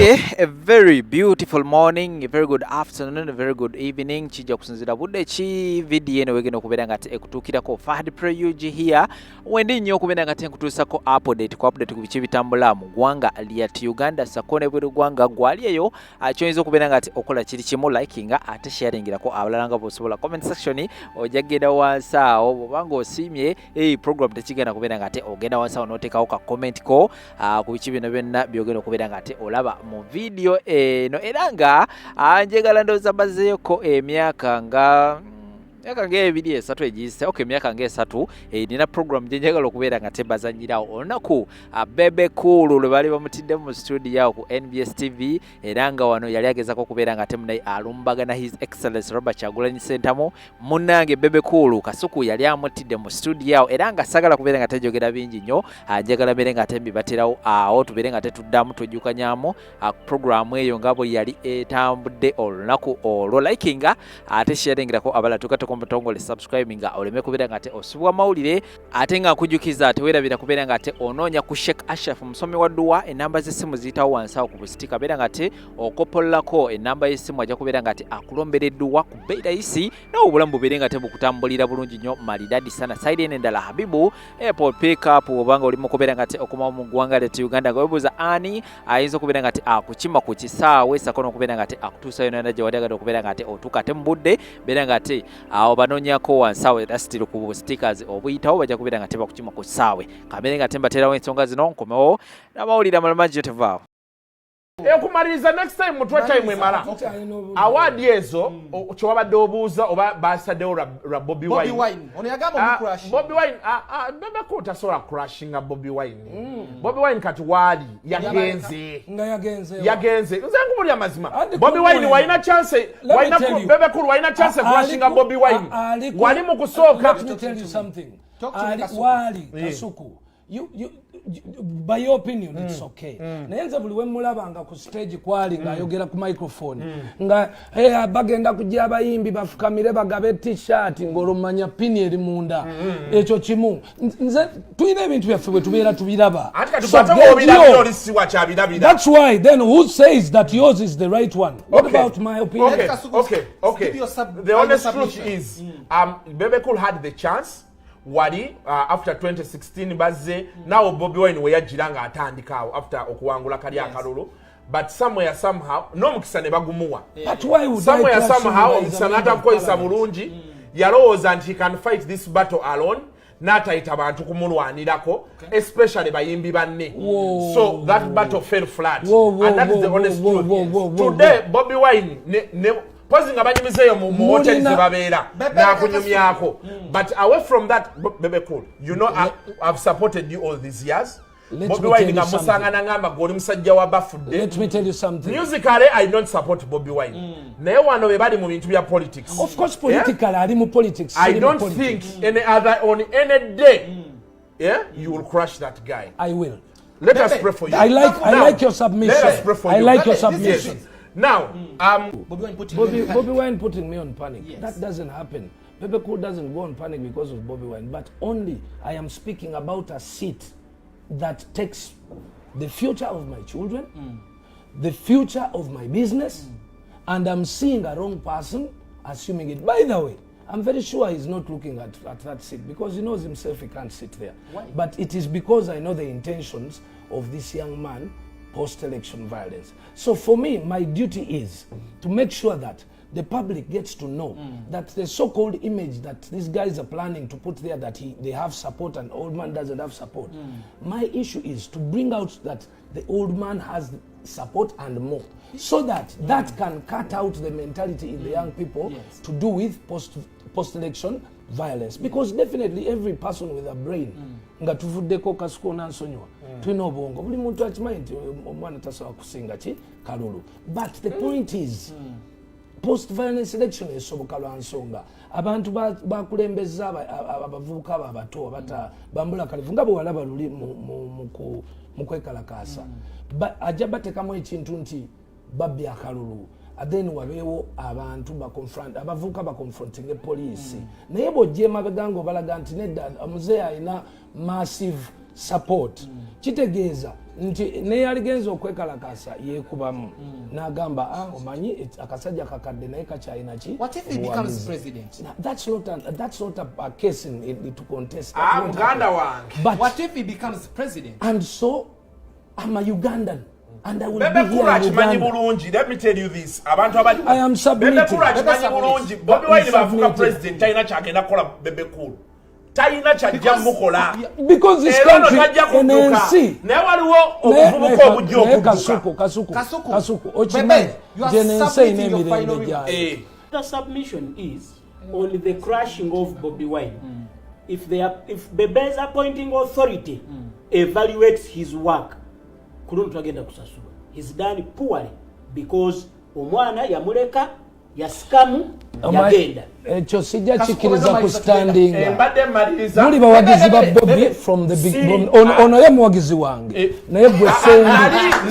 Okay, a very beautiful morning, a very good afternoon, a very good evening. Kijja kusinziira budde ki video eno wegenda okubeera nga ekutuukirako. Fahad Preyuj here. Wendi nnyo okubeera nga tenkutuusako update ku update ku biki bitambula mu ggwanga lya Uganda sako ne bweru ggwanga gwali eyo. Kyoyinza okubeera nga okola kiri kimu, likinga ate sharingirako abalala nga bw'osobola. Comment section ojja kugenda wansi awo bw'oba ng'osiimye program, tekigenda kubeera nga ate ogenda wansi awo n'oteekawo ka comment ko ku biki bino byonna byogenda okubeera nga ate olaba mu vidiyo eno. Era nga njagala ndowooza bazeeyoko emyaka ng'ebiri esatu egiyise, ok, emyaka ng'esatu, nina program gye njagala okubeera nga tebazanyirawo olunaku Bebe Cool lwe baali bamutidde mu studio awo ku NBS TV. Era nga wano yali agezako okubeera nga temunaye alumbagana His Excellence Robert Kyagulanyi Ssentamu. Munnange Bebe Cool Kasuku yali amutidde mu studio awo, era nga sagala kubeera nga tejogera bingi nnyo, njagala mbeere nga tembibaterawo awo tubeere nga tetuddamu twejjukanyamu programu eyo nga bwe yali etambudde olunaku olwo. Likinga ate sharingirako abalala, tugateko mutongole subscribinga oleme kubeera nga ate osubwa mawulire. Ate nga nkujjukiza, teweerabira kubeera nga ate onoonya ku Sheikh Ashraf, musomi wa dduwa. Enamba z'essimu ziyitawo wansi awo ku busitika, beera nga ate okopololako enamba y'essimu, ajja kubeera nga ate akulombera edduwa ku bbeeyi rayisi, nawe obulamu bubeere nga tebukutambulira bulungi nnyo malidadi sana. Side eno endala, Habibu Airport Pickup, obanga oli mu kubeera nga ate okomawo mu ggwanga lyattu Uganda nga webuuza ani ayinza okubeera nga ate akukima ku kisaawe sako n'okubeera nga ate akutuusa yonna gye wali agenda okubeera nga ate otuuka ate mu budde, beera nga ate awo banoonyako wansi awo era still ku stickers obuyitawo, bajja kubeera nga tebakukima ku kisaawe. Kambeere nga tembateerawo ensonga zino, nkomewo n'amawulire amalala mangi, tevaawo. Ekumaliriza next time mutwa time emala award ezo kyewabadde obuuza oba basaddewo lwa Bobi Wine. Bobi Wine, Bebe Cool tasobola crashinga Bobi Wine. Bobi Wine kati waali yagenze, yagenze. Nze nkubulya amazima, Bobi Wine walina chance, Bebe Cool walina chance crashinga Bobi Wine wali mu kusooka. Waali Kasuku, by your opinion, it's okay. Naye nze buli wemulabanga ku stage kwali ng'ayogera ku microphone nga hey, bagenda kujja abayimbi bafukamire bagabe T-shirt, ng'olomanya pini eri munda. Ekyo kimu. Nze tulina ebintu byaffe bwe tubeera tubiraba. That's why then who says that yours is the right one? What about my opinion? Okay. The honest truth is Bebe Cool had the chance wali after 2016 bazze nawo Bobi Wine we yajjira nga atandika awo after okuwangula kali akalulu, but somewhere somehow n'omukisa ne bagumuwa. Somewhere somehow omukisa n'atakukozesa bulungi. Yalowooza nti he can fight this battle alone, n'atayita bantu kumulwanirako, especially bayimbi banne. So that battle fell flat. And that is the honest truth. Today Bobi Wine ne pozi nga banyumizeeyo mu hoteli ze babeera nakunyumyako, but away from that, Bebe Cool, you know I've supported you all these years. Bobi Wine nga musanga nangamba gwe oli musajja wa bafudde. Let me tell you something. Musically, I don't support Bobi Wine. Naye wano be bali mu bintu bya politics. Of course, politically, ali mu politics. I don't think any other on any day, yeah, you will crush that guy. I will. Let us pray for you. I like your submission. Let us pray for I you. Like your submission. Yes. Now, Bobi Wine putting Bobby Wine putting me on panic. That doesn't happen. Bebe Cool doesn't go on panic because of Bobby Wine, but only I am speaking about a seat that takes the future of my children, the future of my business, and I'm seeing a wrong person assuming it. By the way, I'm very sure he's not looking at that seat because he knows himself he can't sit there. Why? But it is because I know the intentions of this young man post-election violence. So for me, my duty is to make sure that the public gets to know that the so-called image that these guys are planning to put there, that they have support and old man doesn't have support. My issue is to bring out that the old man has support and more, so that that can cut out the mentality in the young people to do with post-election violence. Because definitely every person with a brain, nga tuvuddeko Kasuku onansonyiwa, tulina obwongo, buli muntu akimanyi nti omwana tasobola kusinga ki kalulu. But the point is, post violence election esoboka lwa nsonga abantu bakulembeza abavubuka abo abato abata bambula kalifu nga bwe walaba luli mu kwekalakaasa. Ajja batekamu ekintu nti babbye akalulu, then wabeewo abantu abavubuka baconfronting poliisi. Naye bw'ojja emabega nga obalaga nti nedda, muzeeyi alina massive support. Kitegeeza nti neyaligenza okwekalakasa yekubamu n'agamba, "Ah, omanyi akasajja kakadde naye kakyalina ki." What if he becomes president? Now, that's not a case to contest. Ah, That won't muganda happen. wange. But What if he becomes president? And so I'm a Ugandan and I will Bebe be Cool here in akimanyi Uganda. bulungi. Let me tell you this, abantu abali I am submitting. Bebe Cool akimanyi Bebe bulungi. Bobi Wine bafuka Submitting. president, talina kyagenda kukola. Bebe Cool talina kyajja mukola. Because this Era ono country, tajja kudduka, ensi naye waliwo obuvubuka obujja naye okudduka. Kasuku, Kasuku, Kasuku. Kasuku, Bebe, okimanyi you are nti eno ensi erina submitting your emirembe final gyayo. Eh. The submission is on the crushing of Bobby Wine. If Bebe's appointing authority evaluates his work, ku luno twagenda kusasulwa. He's done poorly because omwana yamuleka yasikamu yagenda. Ekyo sijja Kasuku, kikkiriza obadde ku omaliriza tugenda. standinga. Eh, mbadde mmaliriza. Muli bawagizi ba Bebe, Bobi Bebe. from the big Si. ono ye muwagizi wange, Eh. naye gwe Sendi.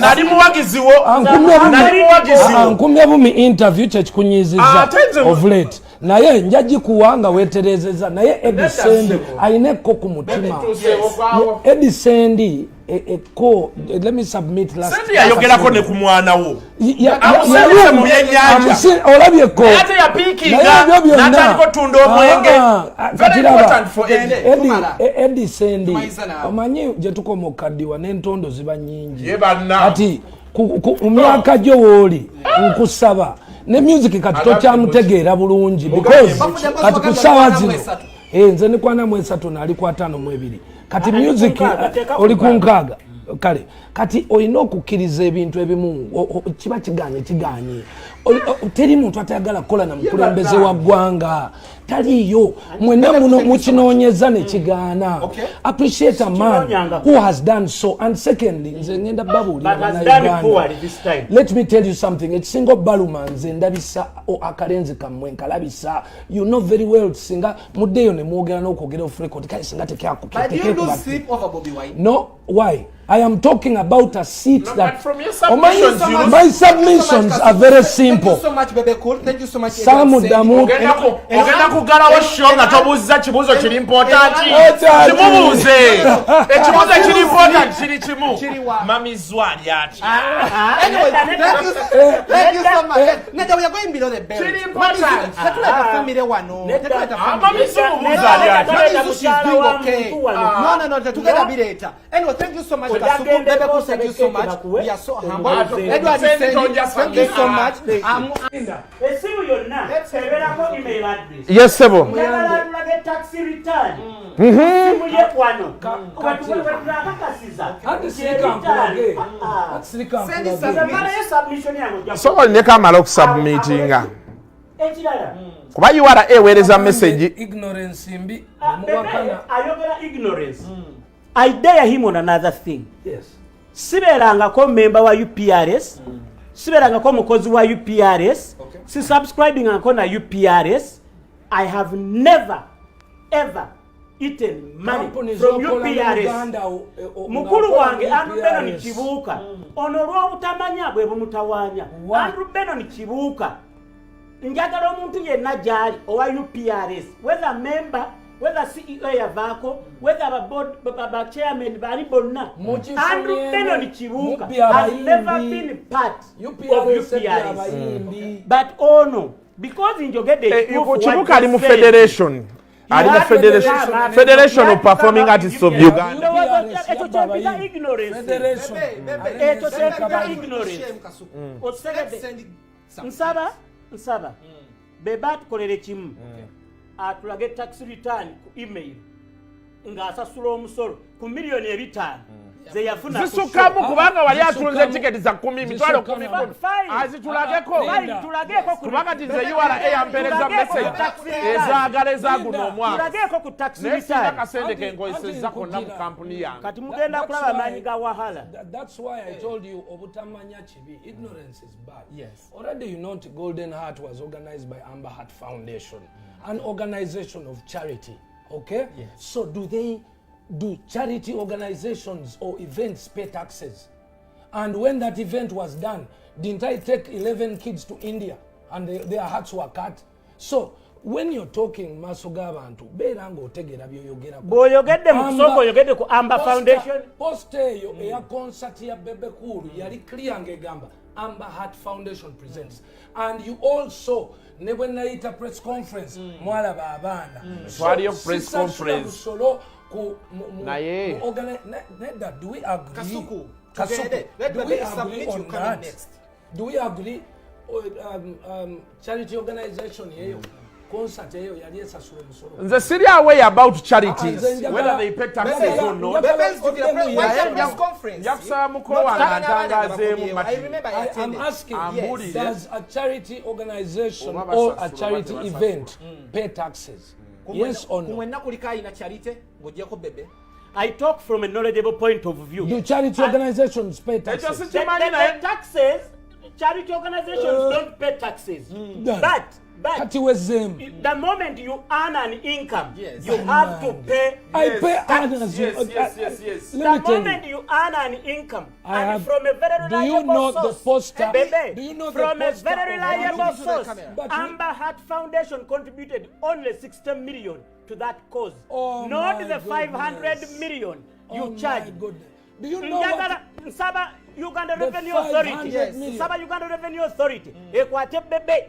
Nali muwagizi wo. Ankumye bumi. Nali muwagizi wo. Ankumye bumi interview kyekikunyiziza Ate nze- of late, naye nja gikuwa nga weterezeza, naye Eddie Sendi Sebo. alina ekko ku mutima. Tusewo. Eddie Sendi ekko, let me submit last. Sendi yayogerako ne ku mwana wo. Yali Amusindise mu byennyanja. Olabyeko. Naye ate yapiikinga Naye ebyo byonna- n'atandika otunda omwenge. Ah, ah, Very kati laba, important for Eddie. Gende. Tumala. Eddie Sendi, Tumaliza naawe. omanyi gye tukoma okukaddiwa n'entondo ziba nnyingi. Ye banna. Kati ku myaka gyo wooli, nkusaba ne music kati tokyamutegeera bulungi because Bafudde kati ku bagamba ssaawa kwana zino mu esatu. Eh, nze ndi kwana mu esatu, naali ku 52 kati. Ah, ali ku Music 60, teeka ku oli ku 60. 60. Kale kati olina okukkiriza ebintu ebimu, kiba kiganye kiganye. Teri muntu atayagala kukola na mukulembeze wa ggwanga, taliiyo. Mwenna muno mukinoonyeza ne kigaana. Okay. Appreciate a man Sikinoonyangako. who has done so. And secondly, nze ngenda babuulira But has done Bannayuganda. poorly this time. Let me tell you something, ekisinga obbaluma, nze ndabisa akalenzi kammwe nkalabisa. You know very well, singa muddeeyo ne mwogera n'okwogera off record, kale singa But do you lose tekyakutekekuba. sleep over Bobby Wine? No, why? I am talking about a seat No, that but from your submissions, Omanyi- you lose- my Thank you so much, submissions Kasuku. are very Thank you simple. so much, Bebe Cool. Thank you so much, Sam Edward Sendi. Damu- Ogenda kuggalawo show nga tobuuzza kibuuzo kiri important. Eno- Kimubuuze ekibuuzo ekiri important, kiri kimu. Kiri wa? Mamizu ali atya? Anyway, thank you so much. Neda, we are going below the belt. Kiri important. Tetuleta family wano. Nedda. Tetuleta Ah, family. Mamizu mubuuze ali atya. Mamizu, she's doing Mukyala wa okay. muntu wano. No, tetugenda bireeta. Anyway, thank you so much, Kasuku. Bebe Cool, thank you so much. We are so humble. Edward Sendi Sendi, tonja thank you so much. Essimu yonna ebeerako email address. Yes, sebo. Njagala atulage tax return simu ye wano. Wetulakakasiza. Ate sirika nkulage. Ate sirika Sendi nkulage. submit. Malayo submission yange ojja Sobola ndeka amala okusubmitinga ekirala. kuba URA eweereza message. Ignorance mbi. Ah, Bebe Muwakana. ayogera ignorance. I dare him on another thing. Yes. Sibeerangako memba wa UPRS, sibeerangako mukozi wa UPRS, si subscribingako na UPRS. I have never ever eaten money Companies from z'okola mu UPRS. Uganda, Mukulu ng'okola wange mu Andrew Benon UPRS. Kibuuka ono, olw'obutamanya bwe bumutawaanya. What? Andrew Benon Kibuuka, njagala omuntu yenna gy'ali owa UPRS, whether member, whether CEO yavaako, whether ba chairman bali bonna, Mukifunyeemu, Andrew Benon Kibuuka mubbye has abayimbi. never been part of UPRS ebbye UPRS. abayimbi. But ono, because njogedde ekituufu, Kibuka ali mu what they said. federation, ali mu federation, Federation of Performing Artists of Uganda. Ndowooza ekyo kyempita ignorance. Federation. Bebe, Bebe. Ekyo kyempita Bebe, ignorance. shame, Kasuku. Okitegedde? Send some. Nsaba beba atukolere kimu, atulage tax return ku email ng'asasula omusolo ku miliyoni 5 ze yafuna ku show. Zisukkamu kubanga wali atunze Zisukkamu. tiketi za kumi, mitwalo kumi Zisukkamu. kumi. Fine. Azitulageko. Fine, tulageeko ku Kubanga ti nze URA yampeereza Tulageeko ku message tax return. ezaagala ezaguno omwaka, Tulageeko ku tax naye sina return. kasente Anti- kenkozesezza anti konna mu nkujira. kampuni yange. Kati mugenda That's kulaba why- amaanyi ga wahala. That's why I told you obutamanya kibi. Ignorance is bad. Yes. Already you know Golden Heart was organized by Amber Heart Foundation, an organization of charity. Okay? Yes. So do charity organizations or events pay taxes? And when that event was done, didn't I take 11 kids to India and their hearts were cut? So When you're talking maaso g'abantu, beera ng'otegeera by'oyogerako. Bw'oyogedde mu kusooka, oyogedde ku Amber Foundation. Poster eyo eya concert ya Bebe Cool yali clear ng'egamba Amber Heart Foundation presents, and you also ne bwe nayita press conference mwalaba abaana. So, Twaliyo press sisasula conference. Musolo ku Naye. Nedda, do we agree? Kasuku, Kasuku, tugende. Let do Bebe we agree submit, you on come in that? next. Do we agree charity organization eyo, concert eyo yali esasula omusolo? Nze siri aware about charities, Nze njagala- whether they pay taxes or not. Bebe, Naye press conference. nja kusaba mukolo wange antangaazeemu. I remember I I am attended. asking, Ambulire. does a charity organization Oba or a basasula, charity oba tebasasula. event pay taxes? Yes or Ku no? mwenna kuliko ayina charity ng'oggyeko Bebe. I talk from a knowledgeable point of view. Do charity organizations pay Ekyo taxes? sikimanyi naye. The taxes, charity organizations don't pay taxes. Done. But Kati wezeemu. The moment you earn an income, Yes. you have to pay. I Yes. pay others. Yes. Let The me tell moment you. you earn an income, I and from a very Do you reliable know the source, poster? Bebe, Do you know the from a poster very of- reliable Look into the source, camera. Amber Heart Foundation contributed only 60 million to that cause, Oh not my the 500 goodness. million you Oh my charge. goodness. Do you know Njagala what? nsaba Uganda The Revenue 500 Authority, million. nsaba Uganda Revenue Authority ekwate Bebe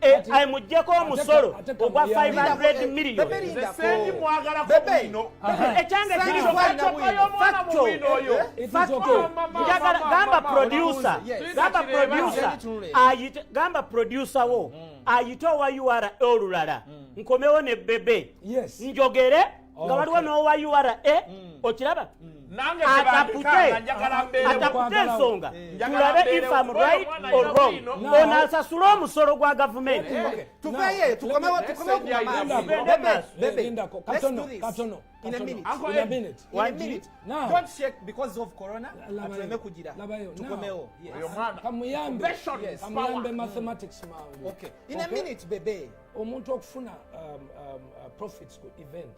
Ate- emuggyeko omusolo ogwa kamuyambe. 500 million. Bebe Nze lindako. sendi mwagalako Bebe. bwino. Ekyange Sendi kiri mwalina bwino. Omwana mu bwino oyo. It is Factual. okay. Mama, Njagala mama, gamba mama. producer, Yes. gamba Kireba. producer Yes. ayite, gamba producer wo ayite owa URA olulala, nkomewo ne Bebe Yes. njogere nga waliwo Okay. n'owa URA, okiraba, Nange atapute tebandikanga, njagala mbeerewo. atapute ensonga, Njagala tulabe mbeerewo. if I'm Oyo right omwana or alina wrong. bwino. Now- Ono asasule omusolo gwa gavumenti. Okay. Tuveeyo, tukomewo ku Let's maaso. send Bebe, Maaso. Bebe, Lindako. let's Katono, do this. katono, In a katono. minute. Uncle In a Ed. minute. In a minute. Now. Don't shake because of corona. Labayo. Atuleme kugira. Labayo. Now. Tukomewo. Yes. Oyo mwana. Kamuyambe. Convention Yes. Kamuyambe mathematics mangu. Okay. In a Okay? minute, Bebe. Omuntu okufuna profits ku event,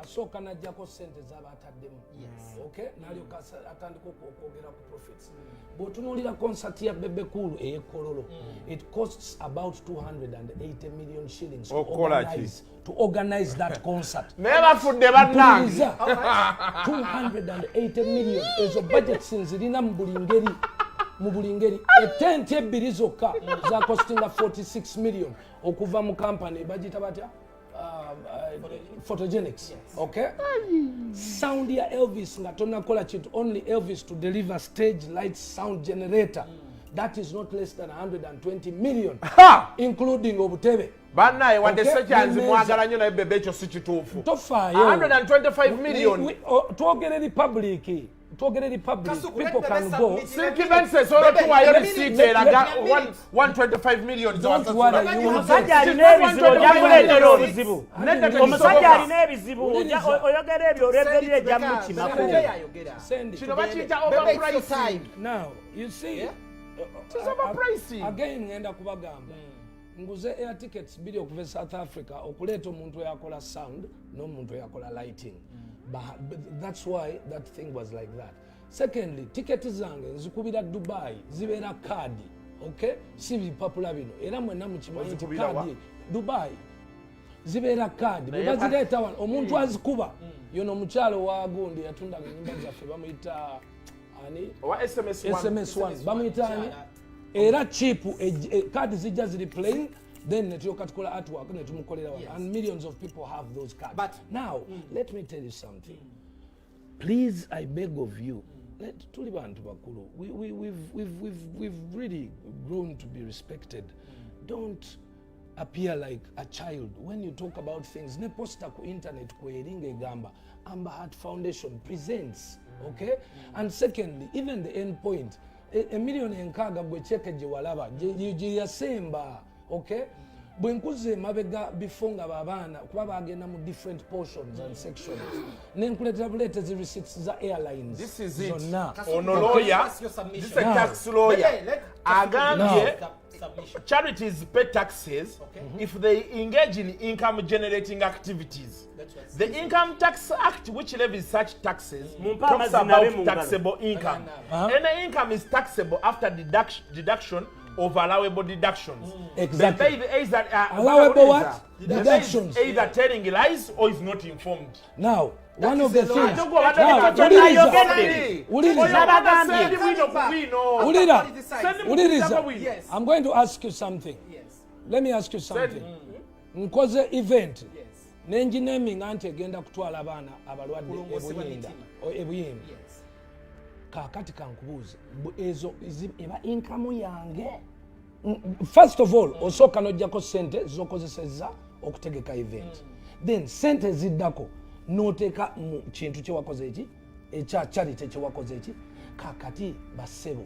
asooka n'aggyako sente z'aba ataddemu, okay, n'alyoka atandika okwogera ku profits. Bw'otunuulira concert ya Bebe Cool ey'ekololo, it costs about 280 million shillings to Okukola ki? organize that concert. Naye bafudde bannange. Mpuliriza. 280 million, ezo budgets nzirina mu buli ngeri, mu buli ngeri. Etenti ebbiri zokka zakostinga 46 million okuva mu company bagiyita batya? Photogenics. Okay, sound ya Elvis nga tonakola kintu, only Elvis to deliver stage light, sound generator, that is not less than 120 million, Ha! including obutebe. Bannaye, wadde Okay, Sekyanzi nemmeeza. mwagala nnyo, naye Bebe ekyo si kituufu. Tofaayo. 125 million. Twogere eri public, twogere eri public. Kasuku, People let can Bebe go. submit. Silk Events esobola Bebe, otuwaayo in a receipt minute. eraga In a minute. 125 million. Don't worry, you will Omusajja get. alina ebizibu, ojja kuleetera obuzibu. Nedda, Omusajja tekisoboka. alina ebizibu, Wuliriza. oyogera ebyo olw'eberi ejja Send it to mukimako. Bebe yayogera. Send it. Kino bakiyita Bebe, it's your overpricing. time. Now you see, Yeah? It is overpricing. Again, ngenda kubagamba, nguze air tickets bbiri okuva e South Africa okuleeta omuntu eyakola sound n'omuntu eyakola lighting. But that's why that thing was like that. Secondly, tiketi zange nzikubira Dubai, zibeera kaadi, okay, si bipapula bino, era mwenna mukimanyi nti Ozikubira wa? kaadi Dubai zibeera kaadi. Bwe bazireeta wano, omuntu azikuba yono omukyalo wa gundi yatundanga enyimba zaffe, bamuyita ani? Owa SMS one. SMS 1 bamuyita ani? Era chip kaadi zijja ziri plain, then netulyoka tukola artwork netumukolera wano, and millions of people have those cards. Now let me tell you something, please, I beg of you. Tuli bantu bakulu. We've really grown to be respected. Don't appear like a child when you talk about things. Ne poster ku internet kweri ng'egamba Amber Heart Foundation presents, okay? And secondly, even the end point, emiliyoni 60 gwe kyeke gye walaba gye yasemba, okay? Bwe nkuza emabega before nga babaana kuba bagenda mu different portions and sections, nenkuleetera buleetezi receipts za airlines This is it. zonna. Ono lawyer, Pass your submission. this is a Now. tax lawyer. Bebe, let Agambye submission. charities pay taxes if they engage in income generating activities. That's what The Income Tax Act, which levies such taxes, Mumpe talks amazzi nabe about mu ngalo. taxable income. Huh? Any income is taxable after deduction of allowable deductions. Exactly. Bebe is either, Allowable what? Bebe is Deductions. either telling lies or is not informed. Now, one of the is a things. lie. Now, Ekyo wuliriza. nayogedde. Wuliriza. Nabagambye. Wulira. Politicize. Wuliriza. Yes. I'm going to ask you something. Yes. Let me ask you something. Nkoze event. Yes. Nengineminga nti egenda kutwala abaana abalwadde Kulongoosebwa ebuyinda mitima. ebuyimba. Yes. Kaakati kankubuuze, ezo eba inkamu yange. First of all, osooka n'oggyako sente z'okozesezza okutegeka event, then sente ziddako n'oteeka mu kintu kyewakoze eki ekya charity kyewakoze eki. Kaakati bassebo,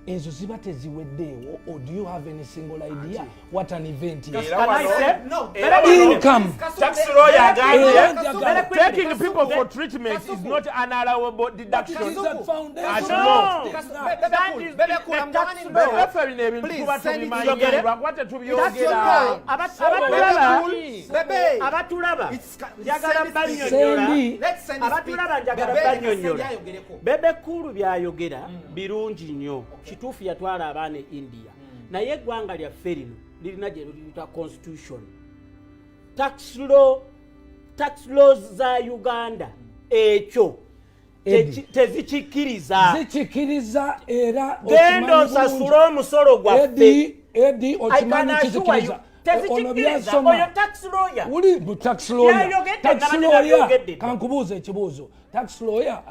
ezo ziba teziweddeewo, or do you have any single idea what an event is? Era wano- Can I say? No. Era wano- Income. Tax lawyer agambye, Era njagala- taking people for treatment is not an allowable deduction. It is a foundation. At No. law. That is Bebe Cool, the I'm tax going law. in. Ffe bino ebintu Please, tuba send it tubimanyi, to Yogere. lwakuba That's your tetubyogera. law. Abatulaba Bebe. abatulaba njagala Send it- banyonyola. Sendi. Let's send it. Abatulaba njagala Bebe, banyonyola. Sendi ayogereko. Bebe Cool byayogera birungi nnyo. Kituufu, yatwala abaana e India, naye eggwanga lyaffe lino lirina gye luyita constitution, tax law, tax laws za Uganda ekyo Eddie. tezikikkiriza. Zikikiriza era. Genda okimanyi osasule bulungi. omusolo gwaffe. Eddie, Eddie, I can okimanyi assure you, kizikiriza. Ono tezikikiriza. byasoma. Oyo tax lawyer Uli mu tax lawyer. Byayogedde, Tax nabadde lawyer. nabyogedde dda. Kankubuuza ekibuuzo. Tax lawyer,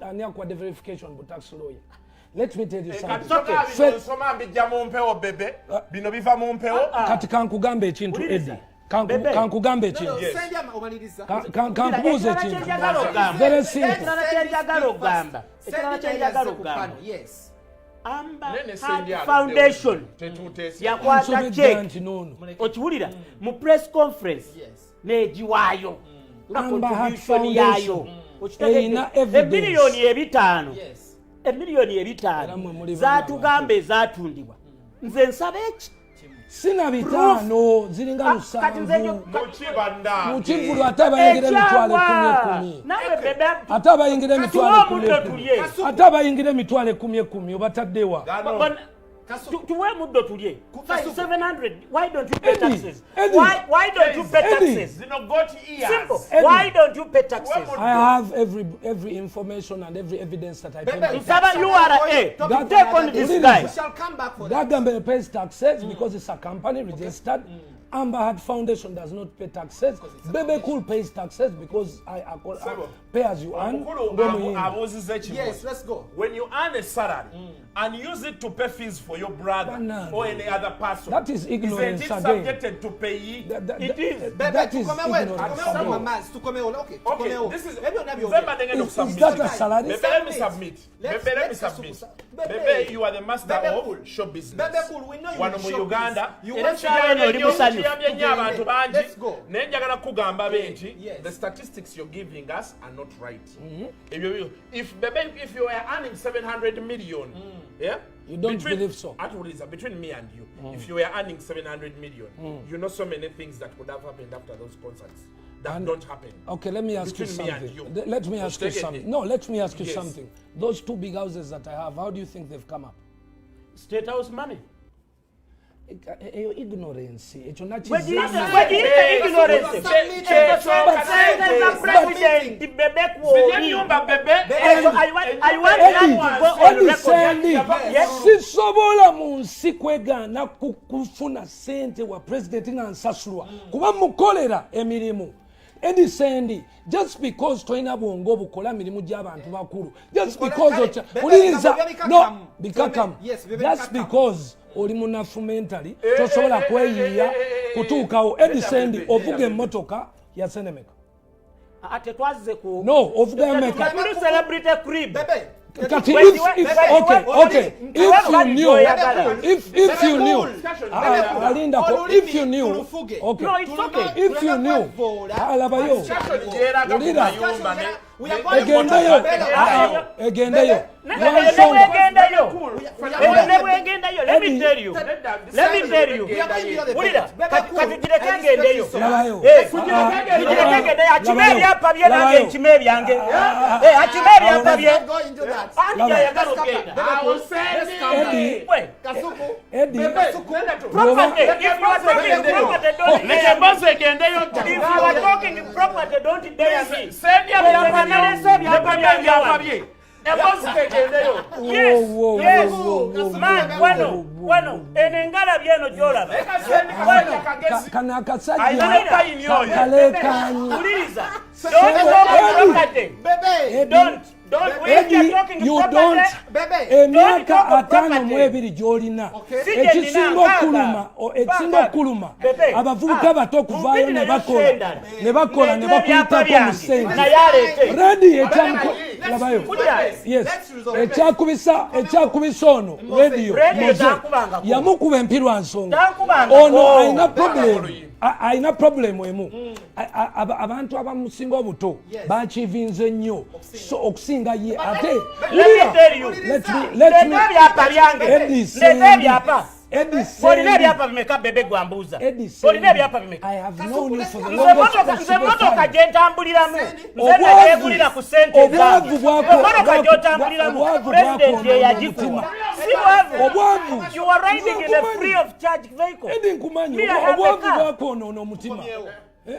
ani akuwadde verification bu tax lawyer? Let me tell you Kati something. soma Ffe- bino nsoma mbijja mu mpewo, Bebe, bino biva mu mpewo. Kati kankugambe ekintu, Wuliriza. Eddie. Bebe. Kankugambe No, ekintu. no, Sendi omaliriza. Kankubuuza Ekirala ekintu. kyenjagala okugamba. Very simple. Ekirala kyenjagala okugamba. Ekirala Sendi kyenjagala naye yazze ku okugamba. panel. Yes. Amber Nene Heart Sendi aluddewo. Foundation Tetuteese. yakwata Nsobedde check, nti noono. okiwulira, mu press conference Yes. n'egiwaayo nga Amber Heart contribution yaayo. Foundation Okitegedde? erina evidence. Emiliyoni 500, Yes. emiliyoni Era 500 mwe muli zatugamba ezatundibwa. Nze nsaba eki? Sina 500, ziringa Ah, kati nze 7. Mukibanda. Mu kivvulu ate abayingira emitwalo 10 Ekyawa 10. nawe Bebe, Ate abayingira emitwalo tuwe 10 omuddo 10. tulye. Ate abayingira emitwalo 10 10 obataddewa? Tuwe muddo tulye. Kasuku. 700, why don't you pay Eddie, taxes? Eddie. Why don't you pay Eddie. taxes? Zino got ears. Simple. Eddie. Why don't you pay taxes? I have every information and every evidence that I pay Bebe, my Nsaba URA That- take on this Wuliriza. guy. We shall come back for that. Gagambe pays taxes because it's a company registered. Amber Heart Foundation does not pay taxes. Bebe Cool pays taxes because I Sebo. pay as you earn. Omukulu Ng'omuyimbi. abuuzizza ekibuuzo. Yes, let's go. When you earn a salary and use it to pay fees for your brother Banana. or any other person, That is ignorance isn't it again. subjected to payee? It is. Bebe, That is tukomewo, ignorance. tukomewo again. mamas, tukomewo. Okay, Okay, tukomewo. this is Ebyo nabyo. Nze mbadde ngenda Is okusubmit. that a salary? Bebe, let me submit. Bebe, let me Let's- submit. Bebe. Bebe, you are the master Bebe of Cool. show business. Bebe Cool, we know you Wano in mu show Uganda, business. You Era want kyalo kiyambye oli nnyo- musanyufu. kiyambye nnyo abantu bangi. Let's go. Naye njagala kugamba be nti Yes. the statistics you're giving us are not right. If Bebe, if you were earning 700 million, yeah? You don't believe so? Atuwuliriza, between me and you, if you were earning 700 million, you know so many things that could have happened after those concerts that don't happen. Okay, let me ask you Between me and something. you. Let me ask you Take it. something. No, let me ask you Yes. something. Those two big houses that I have, how do you think they've come up? State House money. Eyo ignorance ekyo Wegiyite wegiyite ignorance. Submit. Sente za president Bebe Cool. Enyumba, Bebe. I want that to go on Eddie record. Sendi, Yes. sisobola mu nsi kwegaana kufuna sente wa president nga nsasulwa kuba mukolera emirimu. Eddie Sendi, just because tolina bwongo bukola mirimu gy'abantu bakulu, just Bukola- because kale, Bebe, wuliriza, bebe bikakamu. no, bikakamu. Yes, bebe Just bikakamu. because oli munafu mentally, tosobola kweyiiya kutuukawo. Eddie Sendi, ovuga emmotoka ya senemeka? Ah, tetwazze ku No, ovuga emeka? Tuli celebrity crib. Bebe, Kati When if when okay, if you knew, if you knew, Bebe Cool. alindako, Olulimi if you knew, tulufuge. okay, No, it's okay. if you knew, alabayo. Discussion gyeraga ku Wulira. mayumba ne Egendeyo, egendeyo. Nebwegendayo, nebwegendayo, let me tell you, let me tell you, wulira, katugireke ngendeyo, tugireke ngendeyo, akime ebyapa bye nange nkime ebyange, akime ebyapa bye, ani gyayagala ogenda? Property, if you are talking property, don't dare me. If you are talking property, don't dare me. Ebyapa bye. Yes, yes. Man, wano, wano, eno engalabi eno gy'olaba. Kano akasajja kaleekaanyi. Wuliriza. Don't talk property. Don't. Don't. If you are talking You property, don't. Emyaka Don't talk 52 gy'olina, ekisinga okuluma, ekisinga okuluma, abavubuka bato okuvaayo ne bakola ne bakola ne bakuyitako mu ssente. Naye aleete. Redi labayo, yes, ekyakubisa, ekyakubisa ono Radio Radio Moze tankubangako. Yamukuba empirwa nsonga. Tankubangako. Ono alina problem, alina problem emu. Abantu abamusinga obuto bakivinze nnyo so okusinga ye ate. Let me tell you. Let me, let me Leeta ebyapa byange. Eddie Leeta Sendi. ebyapa. Eddie Olina Sendi. ebyapa bimeka, Bebe gwambuuza? Eddie Olina Sendi. ebyapa bimeka? I have known you for the Nze longest motoka, nze possible motoka time. gye ntambuliramu, nze Obwavu- nagyegulira ku sente obwavu zange. bwako- Emotoka gy'otambuliramu, obwavu pulezidenti bwakoonona yeyagikuwa, omutima. si bwavu. Obwavu. You are riding in a Nze free of charge vehicle. Eddie, nkumanyi. Me, I have a Obwavu car. bwakwonoona omutima.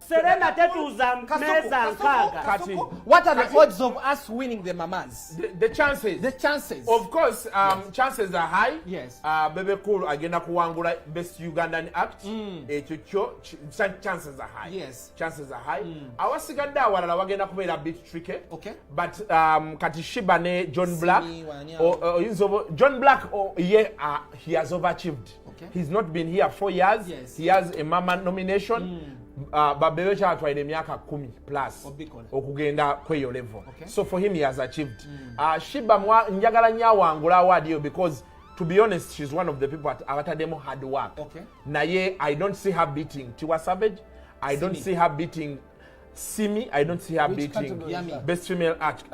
Serena tetuuza mmeeza 60. Kati. What are the odds of us winning the mamas? The chances. The chances. Of course, chances are high. Yes. Bebe Cool agenda kuwangula Best Ugandan Act. Ekyo kyo chances are high. Yes. Chances are high. Awasigadde awalala wagenda kubeera bit tricky. Okay. But kati Sheebah ne John Black. Wani Oyinza John Black, oh, ye, he has overachieved. Okay. He's not been here 4 years. Yes. He has a mama nomination. Babebe kyatwalira emyaka 10 plus Obikola. okugenda kweyo level. Okay. So for him, he has achieved. Sheebah njagala nnyo awangula award eyo because, to be honest, she's one of the people abataddemu hard work. Okay. Naye I don't see her beating Tiwa Savage. I don't Simi. see her beating Simi. I don't see her Which beating category is Yummy. that? Best Female Act.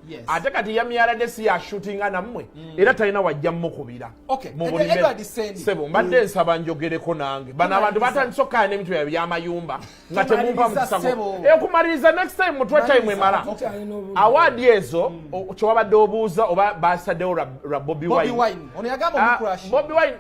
Yes. Ate kati Yami yaladde si yashootinga nammwe, era talina wajja mukubira. Okay. Mu buli Edward mmere. Sendi. Sebo, mbadde nsaba njogereko nange. Bano abantu batandise okukaya n'emitwe byabwe by'amayumba nga temumpa Tumaliriza, mukisa. ssebo. Okumaliriza, next time mutwe time emala. Tukyalina obudde. Award ezo, kyewabadde obuuza oba basaddewo lwa Bobi Bobby Wine. Wine. Ono yagamba Ah, omucrush. Bobi Wine,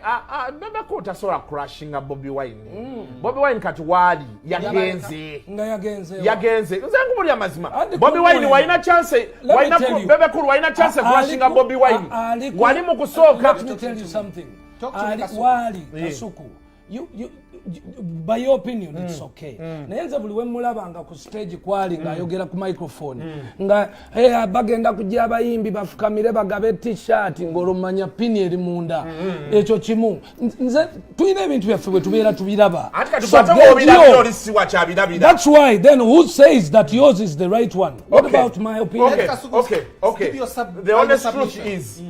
Bebe Cool tasobola crushinga Bobi Wine. Bobi Wine kati waali yagenze. Nga yagenze. Yagenze. Nze nkubulya amazima. Andi Bobi Wine Wine. walina chance, Let me walina tell you. Bebe Cool walina chance crushinga Bobi Wine. Wali mu kusooka. Let me tell you something. Talk to me, Kasuku. Wali Kasuku. You, by your opinion, it's okay. Naye nze buli we mulabanga ku stage kwali ng'ayogera ku microphone nga, "Hey, bagenda kujja abayimbi bafukamire bagabe T-shirt," ng'olomanya pini eri munda. Ekyo kimu. Nze tulina ebintu byaffe bwe tubeera tubiraba. Anti kati So kwate bw'obirabira get oli siwa kyabirabira. That's why then who says that yours is the right one? What Okay. about my opinion? Okay, Kasuku, okay. give your The final honest truth submission. is,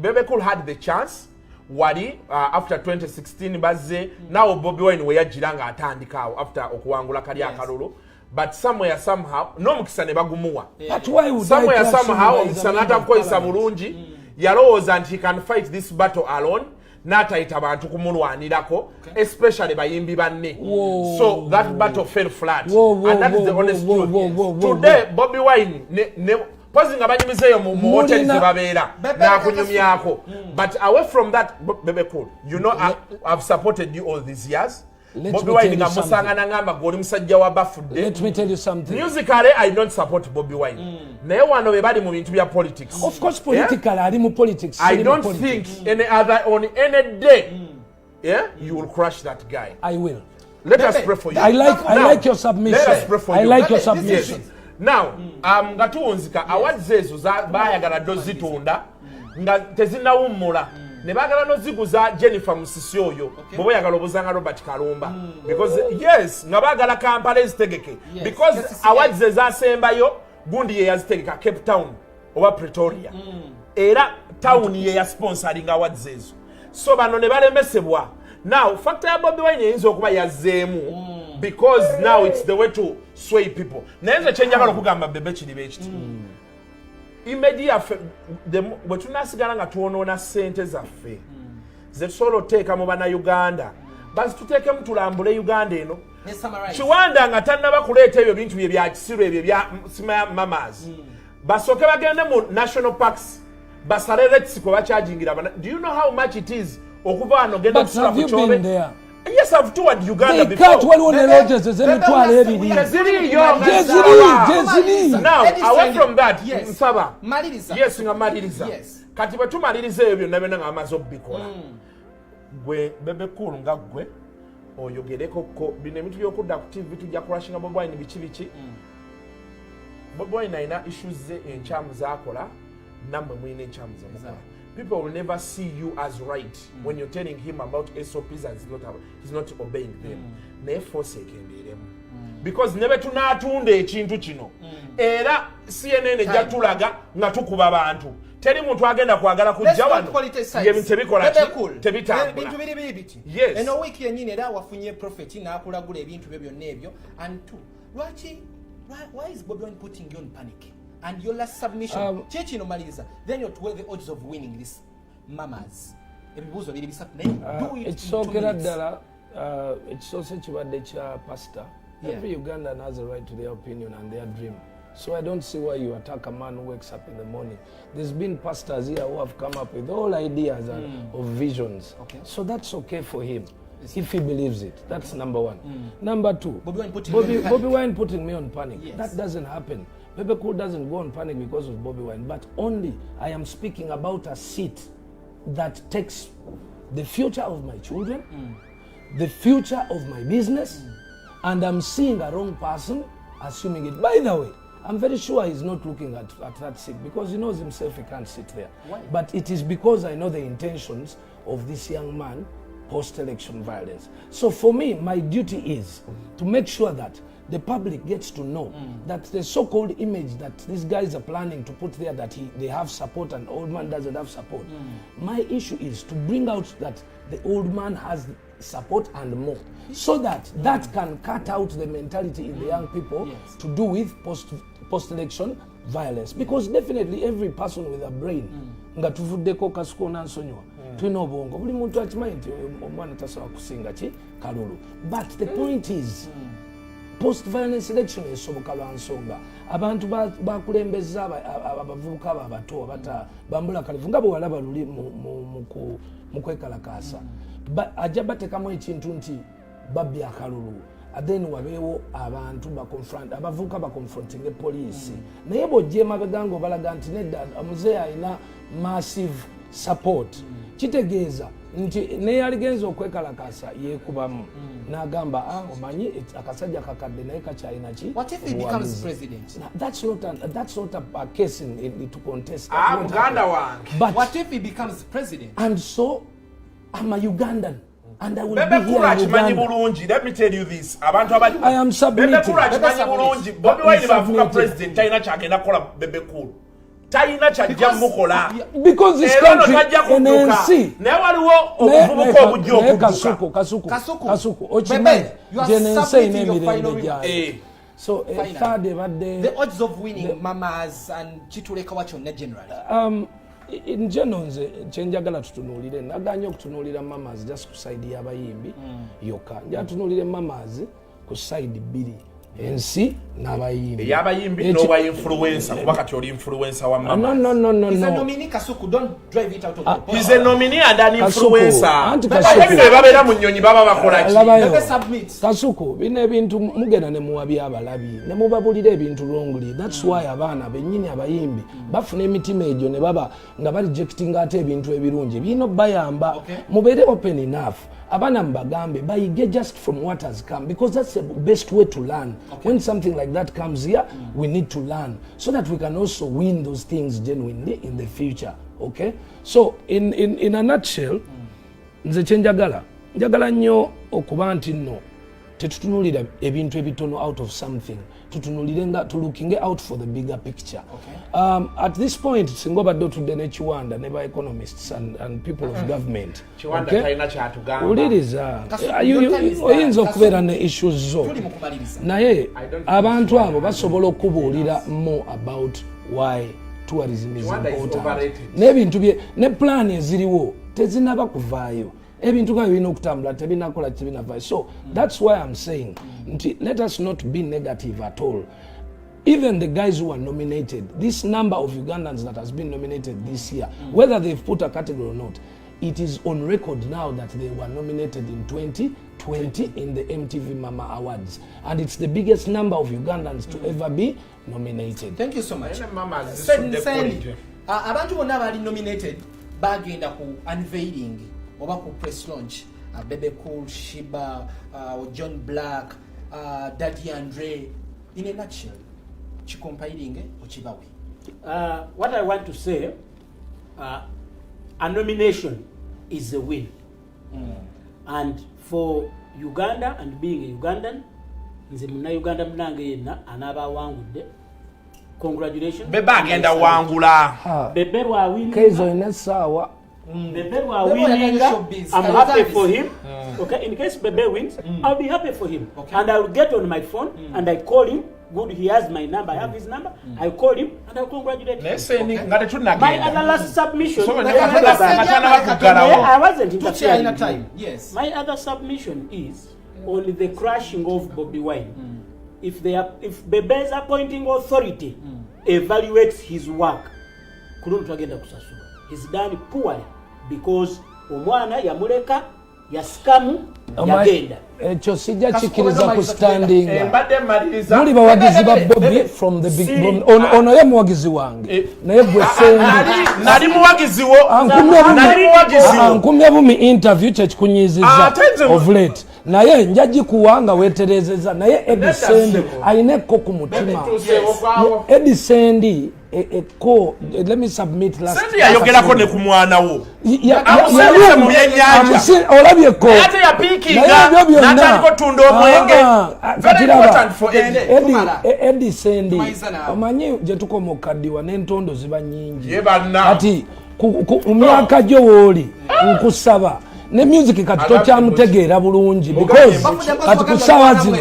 Bebe Cool had the chance. Wali after 2016 bazze, now Bobi Wine we yajjira ng'atandika awo after okuwangula kali akalulu, but somewhere somehow n'omukisa ne bagumuwa. But why would I Somewhere crush him somehow by omukisa the n'atakukozesa parliament? bulungi. Yalowooza nti he can fight this battle alone, n'atayita bantu kumulwanirako, especially bayimbi banne. Whoa. So that battle fell flat. Whoa, whoa, And that is the whoa, honest whoa, truth. whoa, Today Bobi Wine ne pozi nga banyumizeeyo mu hoteli Mulina- ze babeera Bebe n'akunyumyako, but away from that, Bebe Cool, you know, I've supported you all these years. Let Bobi me Wine tell you nga musanga something. nangamba gwe oli musajja wa bafudde. Let me tell you something. Musically, I don't support Bobi Wine, naye wano be bali mu bintu bya politics. Of course, politically, ali mu politics. I siri mu don't politics. think any other on any day, yeah, you will crush that guy. I will. Let us Bebe, pray for you. I Now, like your submission. let us pray for I you. like your Bebe, this is submission. it. Now, nga tuwunzika, awards ezo baayagala ddo zitunda nga tezinnawummula, ne baagala noziguza Jennifer Musisi oyo bw'oba oyagala obuzanga Robert Kalumba, because yes, nga baagala Kampala ezitegeke because KCCA. Awards ezasembayo gundi ye yazitegeka, Cape Town oba Pretoria, era town ye yasponsoringa awards ezo, so bano ne balemesebwa. Now factor ya Bobi Wine eyinza okuba yazzeemu. Because now it's the way to sway people. Naye nze kyenjagala okugamba Bebe kiriba ekiti, image yaffe, bwe tunasigala nga twonoona ssente zaffe zetusobola otuteeka mu Bannayuganda, bazituteekemu tulambule Uganda eno. Ne summarize. Kiwanda nga tannaba kuleeta ebyo bintu bye bya kisiru, ebyo bya simaya mamas, basooke bagende mu national parks, basale rates kwe bakyajingira. Do you know how much it is okuva wano genda But okusula have ku you been Kyobe? there? Yes, I've toured Uganda They before. cut, waliwo ne lodges ez'emitwalo ebiri. Teziriiyo. Gyeziri, gyeziri. Now, Eddie away Sandy. from that, Yes. nsaba. Maliriza. Yes, nga maliriza. Yes. Kati bwe tumaliriza ebyo byonna byonna nga bamaze obikola, gwe Bebe Cool, nga gwe oyogerekoko bino ebintu byokudda ku TV, tujja kurashinga Bobi Wine, biki biki. Bobi Wine alina issues ze enkyamu zakola, nammwe mulina enkyamu zemukola. People will never see you as right when you're telling him about SOPs and he's not obeying them. Naye force ekendeeremu, because ne bwe tunaatunda ekintu kino, era CNN ejja tulaga nga tukuba bantu. Teri muntu agenda kwagala kujja wano ng'ebintu tebikola ki, tebitambula. Bintu biri biri biti. Yes. Eno wiiki yennyini era wafunye prophet n'akulagula ebintu byo byonna ebyo. And two, lwaki why is Bobi Wine putting you on panic? And your last submission, ki kino, maliriza, then you weigh the odds of winning this mamas. Ebibuuzo biri bisatu, naye do it in 2 Ekisookera minutes. ddala, ekisoose kibadde kya pastor. Every Ugandan has a right to their opinion and their dream, so I don't see why you attack a man who wakes up in the morning. There's been pastors here who have come up with all ideas and of visions. So that's okay for him if he believes it. That's number one. Number two, Bobi Wine putting you Bobby, on panic. Bobby Wine putting me on panic. That doesn't happen. Bebe Cool doesn't go on panic because of Bobby Wine, but only I am speaking about a seat that takes the future of my children, the future of my business, and I'm seeing a wrong person assuming it. By the way, I'm very sure he's not looking at that seat because he knows himself he can't sit there. Why? But it is because I know the intentions of this young man post-election violence. So for me, my duty is to make sure that the public gets to know that the so-called image that these guys are planning to put there, that they have support and old man doesn't have support. My issue is to bring out that the old man has support and more, so that that can cut out the mentality in the young people to do with post-election violence. Because definitely every person with a brain, nga tuvuddeko Kasuku onansonyiwa, tulina obwongo, buli muntu akimanyi nti omwana tasobola kusinga ki kalulu. But the point is, post violence election esoboka lwa nsonga abantu bakulembeza abavubuka abo abato abata bambula kalifu nga bwe walaba luli mu kwekalakaasa. Ajja batekamu ekintu nti babbye akalulu, then wabeewo abantu abavubuka baconfrontinge poliisi. Naye bw'ojja emabega nga obalaga nti nedda, muzeeyi alina massive support, kitegeeza nti neyaligenza okwekalakasa yeekubamu n'agamba, "Ah, omanyi akasajja kakadde naye kakyalina ki What if he becomes obuwagizi." president? Now, that's not a case to contest. That Ah, won't muganda happen. wange. But What if he becomes president? And so I'm a Ugandan and I will Bebe be here Cool in akimanyi Uganda. bulungi. Let me tell you this, abantu abali I am submitting. Bebe Cool akimanyi Bebe bulungi, Bobi Wine bafuuka Submitting. president, talina kyagenda kukola. Bebe Cool talina kyajja mukola. Because this Era ono country tajja eno kudduka, ensi naye waliwo obuvubuka obujja naye okudduka. Kasuku, Kasuku, Kasuku. Kasuku, okimanyi Bebe, you are nti eno ensi erina submitting your emirembe final gyayo. Eh. So Finally. third ebadde The odds of winning mamas and kitulekawa kyonna generally. In general, nze kyenjagala tutunuulire, naganye okutunuulira mamas just ku side y'abayimbi yokka. Njala tunuulire mamas ku side bbiri, ensi n'abayimbi. Ey'abayimbi n'obwa influencer, kuba kati oli influencer wa No, mama. no. He's a No. nominee, Kasuku. Don't drive it out of the He's a nominee and an Kasuku, influencer. anti Ate Kasuku. bino bwe babeera mu nnyonyi baba bakola ki? Labayo. Bebe submit. Kasuku, bino ebintu mugenda ne muwabya abalabi ne mubabulira ebintu wrongly. That's why abaana bennyini abayimbi bafuna emitima egyo ne baba nga barejectinga ate ebintu ebirungi birina obbayamba. Mubeere open enough, abaana mubagambe bayige just from what has come, because that's the best way to learn. When something like that comes here, we need to learn so that we can also win those things genuinely in the future. Okay, so in a nutshell, nze kyenjagala, njagala nnyo okuba nti nno Tetutunulira ebintu ebitono out of something, tutunulire nga tulookinge out for the bigger picture. At this point, singa obadde otudde n'ekiwanda ne ba economists and people of government, Kiwanda okay? talina kyatugamba. Wuliriza. Kasuku, your time is done. Oyinza okubeera Kasuku. ne issues zo, Tuli mu kumaliriza. naye I don't think abantu Kiwanda abo has basobola okubuulira more about why tourism is Kiwanda is important. Overrated. N'ebintu bye ne plan eziriwo tezinaba kuvaayo. Ebintu nga birina okutambula tebinakola, tebinavaayo. So that's why I'm saying nti let us not be negative at all. Even the guys who are nominated, this number of Ugandans that has been nominated this year, whether they've put a category or not, it is on record now that they were nominated in 2020 in the MTV Mama Awards. And it's the biggest number of Ugandans to ever be nominated. Thank you so much. Naye mama Sen- azisudde Sendi, quality. abantu bonna abaali nominated bagenda ku unveiling oba ku press launch, Bebe Cool, Sheebah, John Blaq, Daddy Andre. In a nutshell, kicompiling okibawe. What I want to say, a nomination is a win. And for Uganda and being a Ugandan, nze munnauganda munange yenna anaaba awangudde, congratulations. Bebe agenda wangula. Bebe lwawinga, Keizo olina essaawa. Bebe lwawininga, Showbiz. I'm happy Kale for him. Okay, in case Bebe wins, I'll be happy for him. Okay. And I'll get on my phone and I call him. Good, he has my number, I have his number. I call him and I congratulate Naye him. Sendi nga My tetunnagenda. other last submission, So, My nga tanaba kuggalawo. I wasn't interfering. Tukyalina time, yes. My other submission is on the crushing of Bobby Wine. If Bebe's appointing authority evaluates his work, ku luno twagenda kusasulwa. He's done poorly because omwana yamuleka yasikamu yagenda. Ekyo sijja Kasuku, kikkiriza ku obadde standinga. Eh, mbadde mmaliriza. Muli bawagizi ba Bebe, Bobi Bebe. from the big Si- ono ye muwagizi wange, Eh. naye gwe Sendi. Nali muwagizi wo. Ankumye bumi. Nali muwagizi wo. Ankumye bumi interview kyekikunyiziza Ate nze- of late, naye nja gikuwa nga weterezeza. Naye Eddie Sendi alina ekko ku mutima. Tuuseewo. Eddie Sendi ekko, let me submit last. Sendi yayogerako ne ku mwana wo. Amusindise mu byennyanja. Olabyeko. Naye ate yapiikinga Naye ebyo byonna- n'atandika otunda omwenge. Ah, ah, Very kati laba, important for Eddie. Tumala. Eddie Sendi, Tumaliza naawe. omanyi gye tukoma okukaddiwa n'entondo ziba nnyingi. Ye banna. Kati mu myaka gyo wooli, nkusaba ne music kati tokyamutegeera bulungi because kati ku ssaawa zino,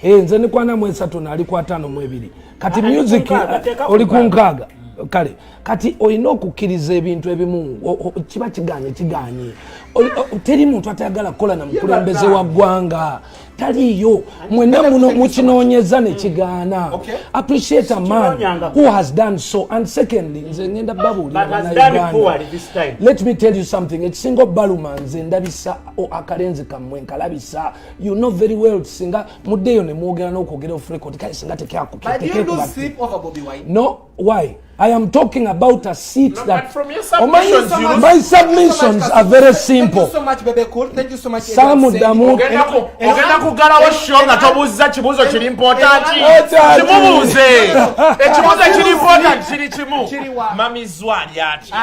eh, nze nikwana 30 naali ku 52 kati. Ah, ali ku Music 60, teeka ku oli ku 60. 60. Kale kati olina okukkiriza ebintu ebimu, kiba kiganye kiganye. Teri muntu atayagala kukola na mukulembeze wa ggwanga, taliiyo. Mwenna muno mukinoonyeza ne kigaana. Okay. Appreciate a man Sikinoonyangako. who has done so. And secondly, nze ngenda babuulira But has done Bannayuganda. poorly this time. Let me tell you something. Ekisinga obbaluma, nze ndabisa akalenzi kammwe nkalabisa. You know very well, singa muddeeyo ne mwogera n'okwogera off record, kale singa But do you lose sleep over Bobby Wine? No, why? I am talking about a seat No, that but from your submissions, Thank you so you much. My Thank you so submissions much, are very Thank simple. you so much, Bebe Cool. Thank you so much, Samu Edward Sendi. Damu- Ogenda kuggalawo show nga tobuuzza kibuuzo kiri important. Etaati. Kimubuuze ekibuuzo ekiri important kiri kimu. Kiriwa? Mami Zwali atya?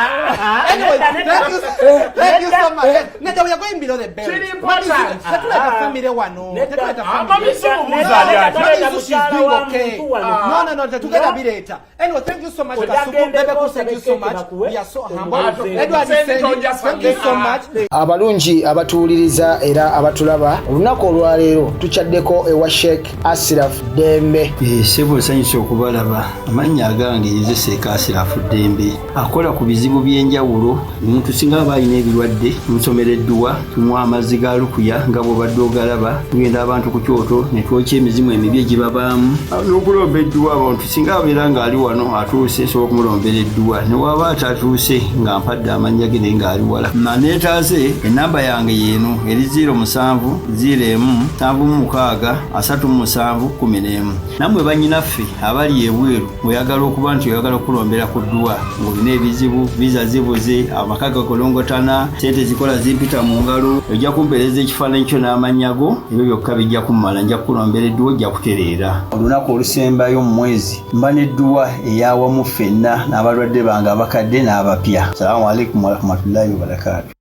Anyway, thank you so much. Nedda, we are going below the belt. Kiri important. Tetuleta family wano. Nedda. Tetuleta Ah, family. Mami Zu mubuuze ali atya? Mami Zu, she's doing Mukyala wa okay. muntu wano. No, tetugenda bireeta. Anyway, thank you so much, Kasuku. Bebe Cool, thank you so much. We are so humble. Edward Sendi, thank you so much. Abalungi abatuwuliriza era abatulaba, olunaku olwaleero tukyaddeko ewa Sheikh Asiraf Dembe. Eh, ssebo, nsanyusa okubalaba. Amannya agange nze Seeka Asirafu Ddembe, akola ku bizibu by'enjawulo. Omuntu singa aba alina ebirwadde, tumusomera edduwa, tumuwa amazzi ga lukuya nga bw'obadde ogalaba. Tugenda abantu ku kyoto ne twokya emizimu emibi egibabaamu n'okulomba edduwa. Abantu singa abeera ng'ali wano atuuse, nsobola okumulombera edduwa, ne waba atatuuse nga mpadde amannya ge naye ng'ali wala naneetaase. Enamba yange yeeno eri 07 01 76 37 11. Nammwe bannyinaffe abali ebweru, oyagala okuba nti oyagala okulombera ku dduwa ng'olina ebizibu, visa zibuze, amaka gakolongotana, sente zikola zimpita mu ngalo, ojja kumpeereza ekifaananyi kyo n'amannya go, ebyo byokka bijja kummala, nja kukulombera edduwa, ojja kutereera. Olunaku olusembayo mu mwezi mba n'edduwa eyawamu ffenna n'abalwadde bange abakadde n'abapya. Salaamu alaikum warahmatullahi wabarakaatu.